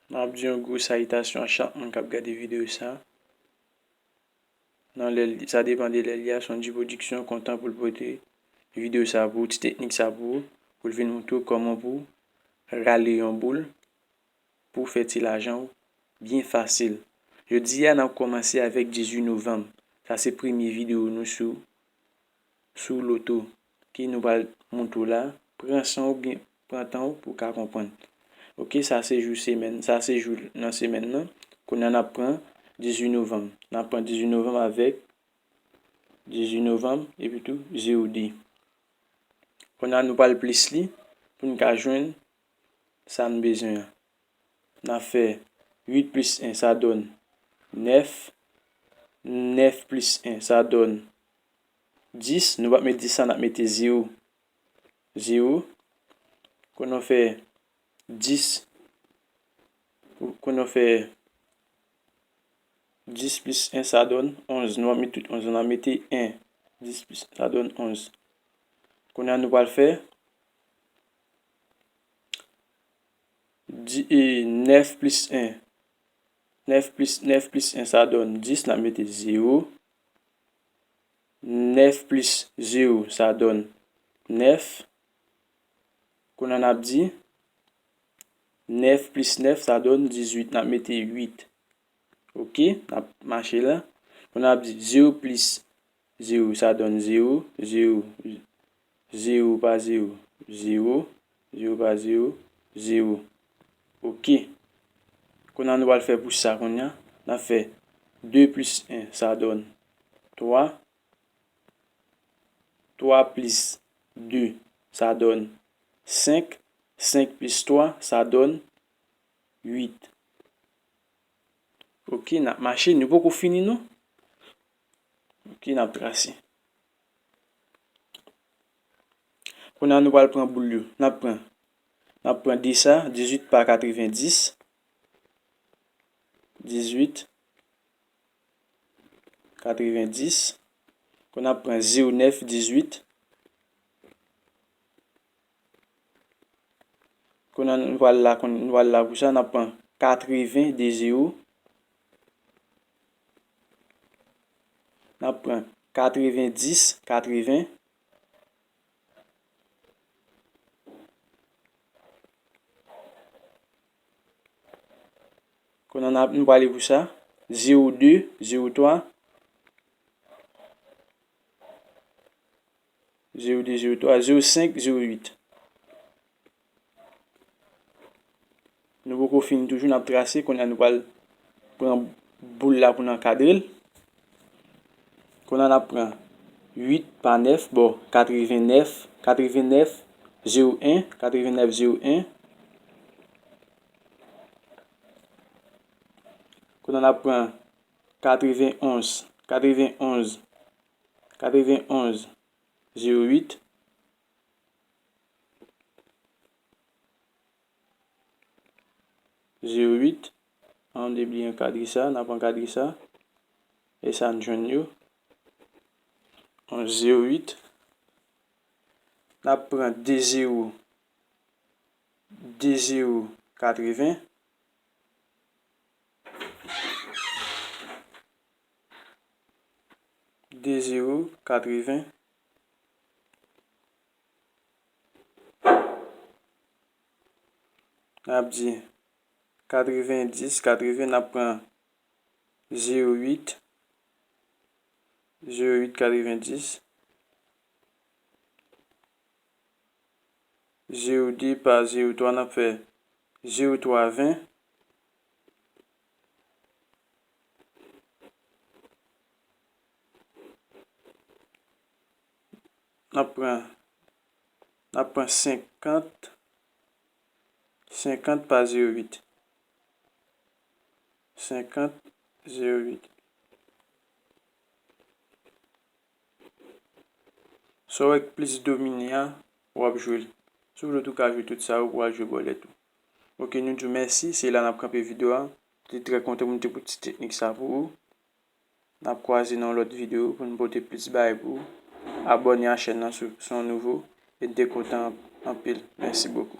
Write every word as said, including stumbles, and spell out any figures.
N ap di yon gwo salitasyon a chak moun k ap gade videyo sa. Nan lè l, sa depann de lè l ye a, Sonji Production kontan pou l pote videyo sa pou ou, ti teknik sa pou ou, pou l vin montre w kòman pou w rale yon boul pou w fè ti lajan w byen fasil. Jodi a, n ap kòmanse avèk dizuit novanm. Sa se premye videyo nou sou, sou loto ke nou pral montre w la. Pran san w byen, pran tan w pou w ka konprann. Oke, sa se jou semèn, sa se jou nan semèn nan. Kounye a n ap pran dizuit novanm. N ap pran dizuit novanm avèk dizuit novanm epi tou zewo de. Kounye a nou pral plis li pou n ka jwenn sa n bezwen an. N ap fè uit plis en, sa donn nèf. Nèf plis en, sa donn dis. Nou p ap met dis la, n ap mete zewo. Zewo. Kounye a w fè dis. Kounye a w fè dis plis en, sa donn onz. Nou p ap met tout onz la, n ap mete en. Dis plis en, sa donn onz. Kounye a nou pral fè di, e, nèf plis en. Nèf plis, nèf plis en, sa donn dis, n ap mete zewo. Nèf plis zewo, sa donn nèf. Kounye a n ap di nèf plis nèf, sa donn dizuit, n ap mete uit. Oke, n ap mache la. Kounye a n ap di zewo plis zewo, sa donn zewo, zewo, zewo pa zewo, zewo, zewo pa zewo, zewo. Oke. Kounye a nou pral fè pou sa kounye a. N ap fè de plis en, sa donn twa. Twa plis de, sa donn senk. Senk plis twa, sa donn uit. Oke, n ap mache, nou poko fini non. Oke, n ap trase. Kounye a nou pral pran boul yo. N ap pran, n ap pran de sa, dizuit pa katrevendis. Dizuit, katrevendis. Kounye a n ap pran zewo nèf dizuit. Kounye a nou pral la, nou pral la pou sa, n ap pran katreven de zewo. N ap pran katrevendis, katreven. Kounye a n ap, nou prale pou sa. Zewo de, zewo twa. Zewo de, zewo twa, zewo senk, zewo uit. Nou poko fini toujou, n ap trase. Kounye a nou pral pran boul la pou n ankadre l. Kounye a n ap pran uit pa nèf, bon, katrevennèf, katrevennèf, zewo en, katrevennèf, zewo en. Kounye a n ap pran katrevennonz, katrevennonz, katrevennonz, zewo uit. Zewo uit. An, nou te bliye ankadre sa, n ap ankadre sa. E sa n jwenn yo. Zewo uit. N ap pran de zewo, de zewo katreven. De zewo katreven. N ap di katrevendis, katreven, n ap pran zewo uit, zewo uit, katrevendis. Zewo de pa zewo twa, n ap fè zewo twa ven. N ap pran, n ap pran senkant, senkant pa zewo uit. Senkant, zewo uit. Sa w wè k plis domine a, w ap jwe l. Si w vle tou ka jwe tout sa yo pou w al jwe bòlèt ou. Oke, nou di w mèsi, se la n ap kanpe videyo a. Te trè kontan pou m te pote ti teknik sa pou ou. N ap kwaze nan yon lòt videyo pou n pote plis bagay pou ou. Abòne a chèn nan si w, si w nouvo. E n te kontan anpil. Mèsi bokou.